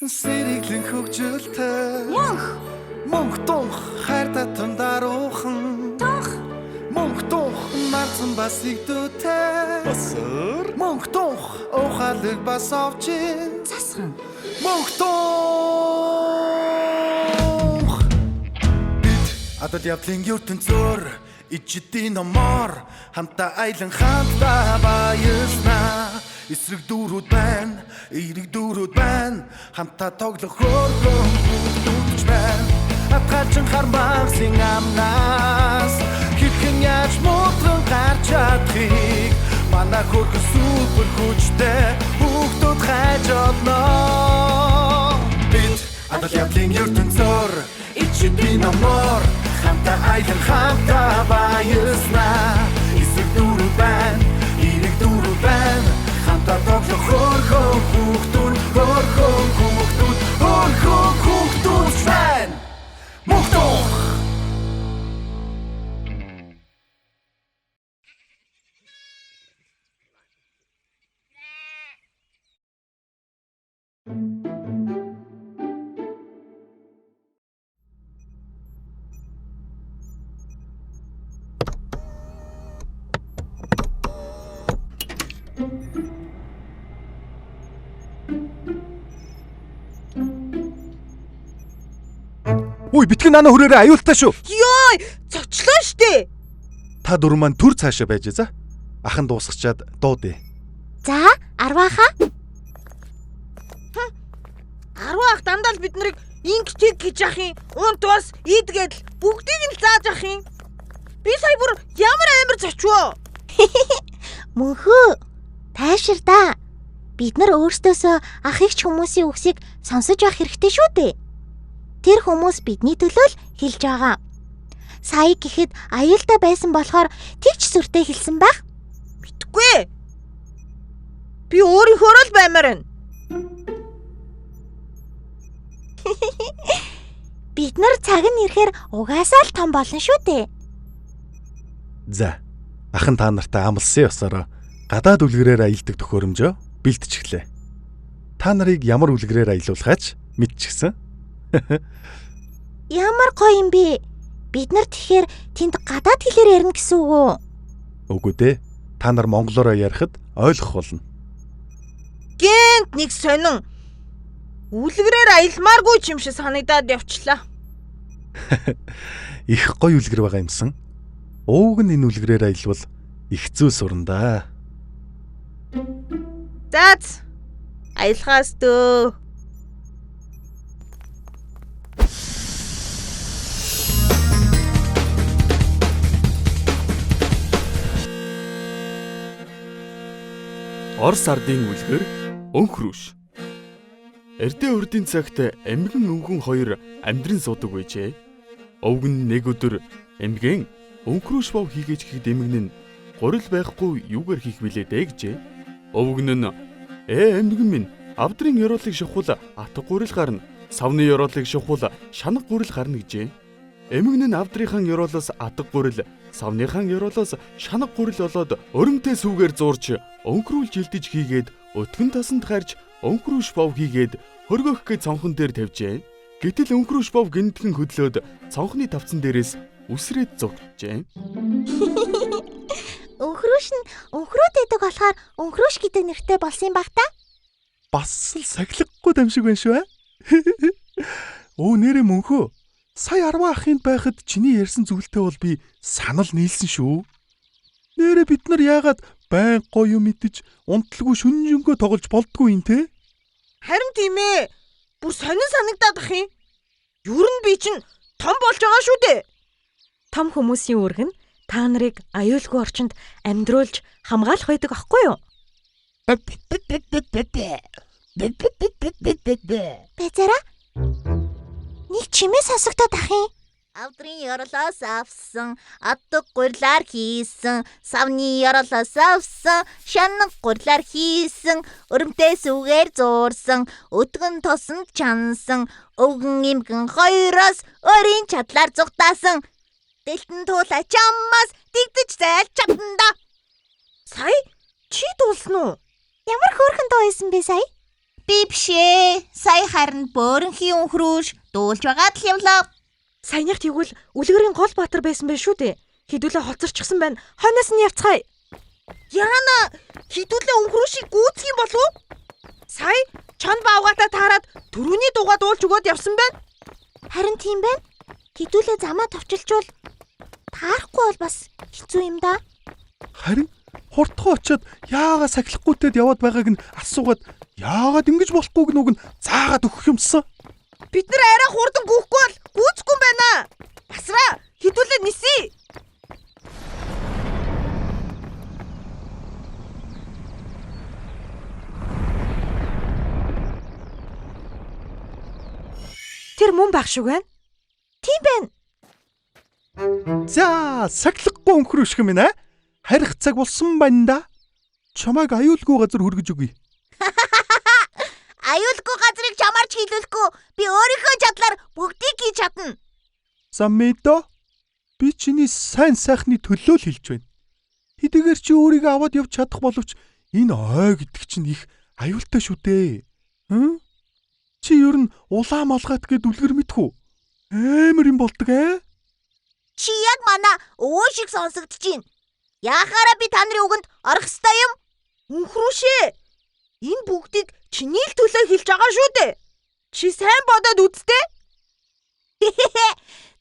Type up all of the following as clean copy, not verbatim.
Сэргэлэн хөгжилтэй. Мөнх. Мөнх тунх хайр татан даруухан. Тунх. Мөнх тунх марцан бас игдүүтэй. Басар. Мөнх тунх ухаалаг бас овчин. Засхан. Мөнх тунх. Бид адал явдлын ертөнцөөр ичдийн номоор хамтаа аялан хамтдаа баяснаа. Эсрэг дүүрүүд байна, эерэг дүүрүүд байна. Хамтаа тоглох хөөрхөн хүүхдүүд байна. Атгалчин хармагсын амнаас хэрхэн яаж мудран гарч чадахыг манай хөөрхөн супер хүчтэй хүүхдүүд хайж олно. Бид адал явдлын ертөнцөөр ичдийн номоор хамтаа аялан хамтаа баяснаа. Эсрэг дүүрүүд байна, эерэг дүүрүүд байна. Хамтаа тоглох хөөрхөн хүүхдүүд, хөөрхөн хүүхдүүд, хөөрхөн хүүхдүүд байна. Мөнх тунх. Үй битгий нана хүрээрээ аюултай шүү. Йой, зочлоо штэ. Та дөрөв маань түр цаашаа байж за. Ахан дуусгачаад дуудъя. За, арвааха. Арваа ах дандаа л бид нарыг инг тэг гэж ах юм. Унт бас ид гэдэл бүгдийг нь л зааж ах юм. Би сая бүр ямар амар зочвоо. Мөнхөө. Тайшир да. Бид нар өөрсдөөсөө ах эгч хүмүүсийн үгсийг сонсож байх хэрэгтэй шүү дээ. Тэр хүмүүс бидний төлөө л хэлж байгаа. Сая гэхэд аюултай байсан болохоор тэгч сүртэй хэлсэн байх. Мэдгүй. Би өөрийнхөөрөө л баймаар байна. Бид нар цаг нь ирэхээр угаасаа л том болно шүү дээ. За. Ахан та нартай амлсан ёсороо гадаад үлгэрээр аялдаг төхөөрөмжөө бэлтчихлээ. Та нарыг ямар үлгэрээр аялуулахаач мэдчихсэн. Ямар гоё юм бэ? Бид нар тэгэхээр тэнд гадаад хэлээр ярина гэсэн үг үү? Үгүй дээ. Та нар монголоор ярихад ойлгох болно. Гэнт нэг сонин үлгэрээр аялмааргүй ч юм шиг санагдаад явчлаа. Их гоё үлгэр байгаа юмсан. Ууг нь энэ үлгэрээр аялвал их зүй сурна да. Заац. Аялахаас дөө. Орос ардын үлгэр Өнхрүүш. Эрдээ урдын цагт эмгэн өвгөн хоёр амьдран суудаг байжээ. Өвгөн нэг өдөр эмгэн өнхрүүш бов хийгээч гэхэд эмгэн нь гурил байхгүй юугаар хийх вүлээ дээ гэжээ. Өвгөн нь эмгэн минь авдрын ёроолыг шавхвал атга гурил гарна. Савны ёроолыг шавхвал шанаг гурил гарна гэжээ. Эмгэн нь авдрынхаа ёроолоос атга гурил, савныхаа ёроолоос шанаг гурил болоод өрөмтэй сүвгээр зуурч өнхрүүлж илдэж хийгээд өтгөн тасанд харж өнхрүүш бов хийгээд хөргөх гэж цонхон дээр тавьжээ. Гэтэл өнхрүүш бов гинтгэн хөдлөөд цонхны тавцан дээрээс үсрээд зугджээ. Өнхрөөш нь өнхрөөд байдаг болохоор өнхрөөш гэдэг нэртэй болсон юм баг та. Бас л сахилахгүй дамшиг байна шүү. Өө нэрээ мөнхөө. Сая 10 ахынд байхад чиний ярьсан зүйлтэй бол би санал нийлсэн шүү. Нэрээ бид нар яагаад байн гоё юм идэж унтлгүй шүнжэнгөө тоглож болдгүй юм те? Харин тийм ээ. Бүр сонин санагдаад ах юм. Ер нь би чинь том болж байгаа шүү дээ. Том хүмүүсийн үүрэг нь та нарыг аюулгүй орчинд амьдруулж хамгаалах байдаг аахгүй юу? Базара. Нэг чимээ сонсогдоод ах юм. Авдрын ёроолоос авсан, атга гурилаар хийсэн, савны ёроолоос авсан, шанаг гурилаар хийсэн, өрөмтэй сүгээр зуурсан, өдгөн тосонд чансан, өвгөн эмгэн хоёроос өөрийн чадлаар зугтаасан. Дэлтэн туулаа чамаас дэгдэж зайлж чадна да. Сая чи дуулсан уу? Ямар хөөрхөн дуу байсан бэ сая? Би биш ээ. Сая харин бөөрөнхийн өнхрүүш дуулж байгаад л явлаа. Саяных тэгвэл үлгэрийн гол баатар байсан байх шүү дээ. Хэдүүлээ хоцорчихсан байна. Хойноос нь явцгаая. Яна, хэдүүлээ өнхрүүшийг гүйцэх юм болов уу? Сая чон баавгайтай таарад төрөүний дуугаа дуулж өгөөд явсан байна. Харин тийм байна. Хэдүүлээ замаа товчилчвал таарахгүй бол бас хэцүү юм да. Харин хурдхан очиод яагаад сахилахгүйтэд яваад байгааг нь асуугаад яагаад ингэж болохгүйг нүг нь заагаад өгөх юмсан. Бид нар арай хурдан гүйхгүй бол гүйцэхгүй юм байна. Басраа, хэдүүлээ нисье. Тэр мөн байх шиг байна. Тийм байна. За, сахилахгүй өнхрүүшх юм аа. Харих цаг болсон байна да. Чамайг аюулгүй газар хүргэж өгье. Аюулгүй газрыг чамаарч хийлүүлэхгүй би өөрийнхөө чадлаар бүгдийг хийж чадна. Самидо, би чиний сайн сайхны төлөө л хэлж байна. Хэдийгээр чи өөрийгөө аваад явж чадах боловч энэ ой гэдэг чинь их аюултай шүү дээ. Хм? Чи ер нь улаан малгайт гэд үлгэр мэдхүү? Амар юм болдог ээ. Чи яг манай өвөө шиг сонсогдож байна. Яахаараа би та нарын үгэнд орох ёстой юм? Өнхрүүшээ. Энэ бүгдийг чиний л төлөө хэлж байгаа шүү дээ. Чи сайн бодоод үзтээ.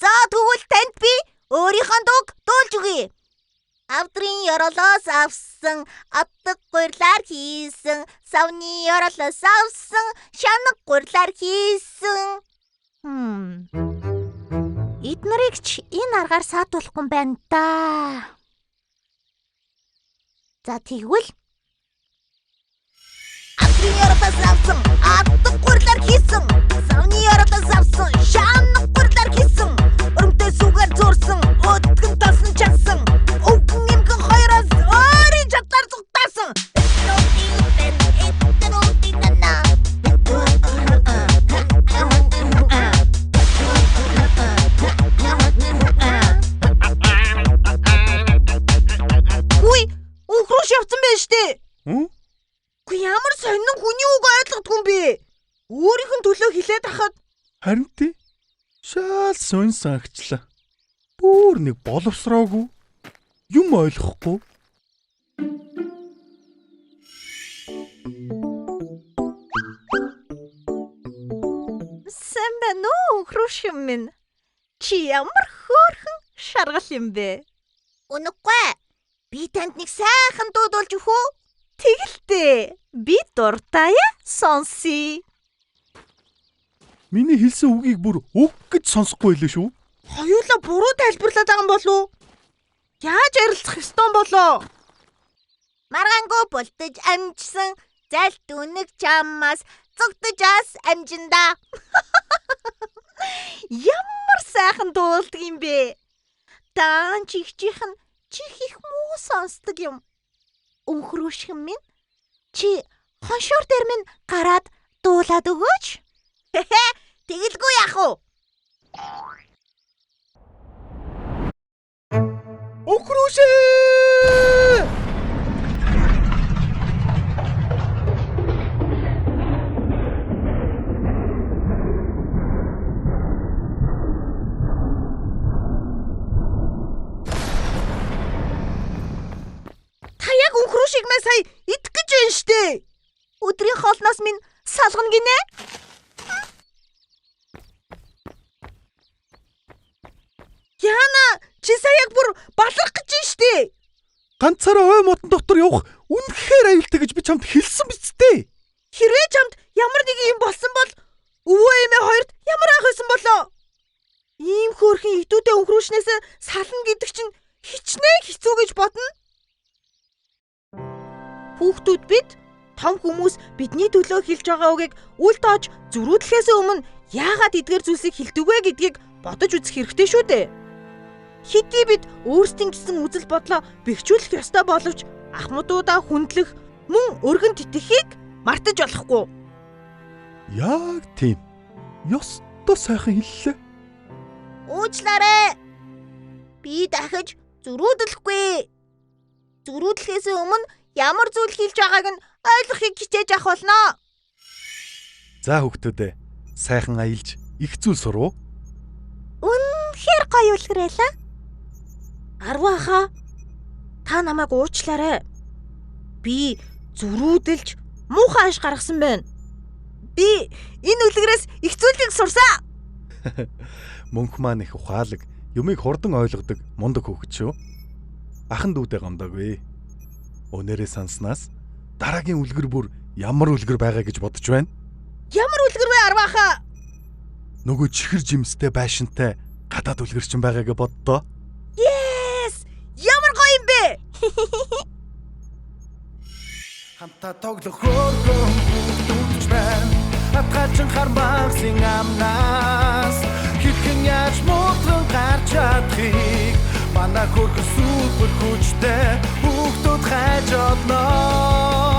За тэгвэл танд би өөрийнхөө дууг дуулж өгье. Авдрын ёроолоос авсан, атдаг гурлаар хийсэн, савны ёроолоос авсан, шанаг гурлаар хийсэн. Эднэрийг ч энэ аргаар саатуулахгүй юм байна да. За тэгвэл Авдрын ёроолоос авсан, атдаг гурлаар хийсэн, савны ёроолоос авсан, шанаг гурлаар хийсэн, өрөмтэй сүгээр зурсан, өдгөн тосон чансан, өвгөн эмгэн хоёроос өөрийн чадлаар зүгтаасан. Хүй, өнхрүүш явцсан байж тээ. Хм? Үгүй ямар сонин хүний үг ойлгодгүй юм бэ? Өөрийнх нь төлөө хилээд ахад Харин тий. Шал сонь саагчлаа. Бүр нэг боловсроогүй. Юм ойлгохгүй. Сайн байна уу, өнхрүүш юм минь? Чи ямар хөөрхөн шаргал юм бэ? Үнэгүй. Би танд нэг сайхан дуу дуулж өгөх үү? Тэгэлтээ. Би дуртай сонсъё. Миний хэлсэн үгийг бүр үг гэж сонсохгүй байлаа шүү. хоёулаа буруу тайлбарлаад байгаа юм болов уу? Яаж ярилцах ёстой юм болоо? Маргаангүй бултаж амжсан, зайлт үнэг чамаас зүгтэж ас амжинда. Ямар сайхан дуулдаг юм бэ? даан чигчийнх нь чих их муу сонсдог юм. Өнхрүүшхэн минь чи хоншоор дээр минь гараад дуулаад өгөөч. Тэгэлгүй яах вэ? Өнхрүүшээ! Та яг өнхрүүшийг мэн сая идэх гэж байна штэ. Өдрийн хоолноос минь салгана гинэ. Яна, чи сая яг бүр баларх гэж байна штэ. Ганцаараа ой модон дотор явах үнэхээр аюултай гэж би чамд хэлсэн биз дээ. Хэрвээ чамд ямар нэгэн юм болсон бол өвөө эмээ хоёрт ямар ах байсан болоо? Ийм хөөрхөн идүүдээ өнхрүүшнээс сална гэдэг чинь хичнээн хэцүү гэж бодно. Хүүхдүүд бид том хүмүүс бидний төлөө хэлж байгаа үгийг үл тоож зөрүүдлэхээс өмнө яагаад эдгээр зүйлсийг хэлдэг вэ гэдгийг бодож үзэх хэрэгтэй шүү дээ. Хэдий бид өөрсдийн гэсэн үзэл бодлоо бэхжүүлэх ёстой боловч ахмадуудаа хүндлэх мөн өргөн тэтгэхийг мартаж болохгүй. Яг тийм. Ёстой сайхан хэллээ. Уучлаарай. Би дахиж зөрүүдлэхгүй. Зөрүүдлэхээс өмнө ямар зүйл хэлж байгааг нь ойлгохыг хичээж авах болно. За хүүхдүүдээ, сайхан аялж их зүйл сурав. Үнэхээр гоё үлгэр байлаа. Арваа хаа. Та намайг уучлаарай. Би зөрүүдэлж муухай аш гаргасан байна. Би энэ үлгэрээс их зүйлийг сурсан. Мөнх маань их ухаалаг, юмыг хурдан ойлгодог мундаг хүүхэд шүү. Ахан дүүдээ гомдоогүй. Өнөөрөө санснаас дараагийн үлгэр бүр ямар үлгэр байгаа гэж бодож байна. Ямар үлгэр вэ Арваа хаа? Нөгөө чихэр жимстэй байшинтай гадаад үлгэр чинь байгаа гэж боддоо. Yes! Ямар гоё юм бэ? Хамтаа тоглох хөөрхөн хүүхдүүд ч байна. Атгаалжин хармагсын амнаас хэрхэн яаж мудран гарч чадахыг манай хөөрхөн супер хүчтэй хүүхдүүд хайж олноо.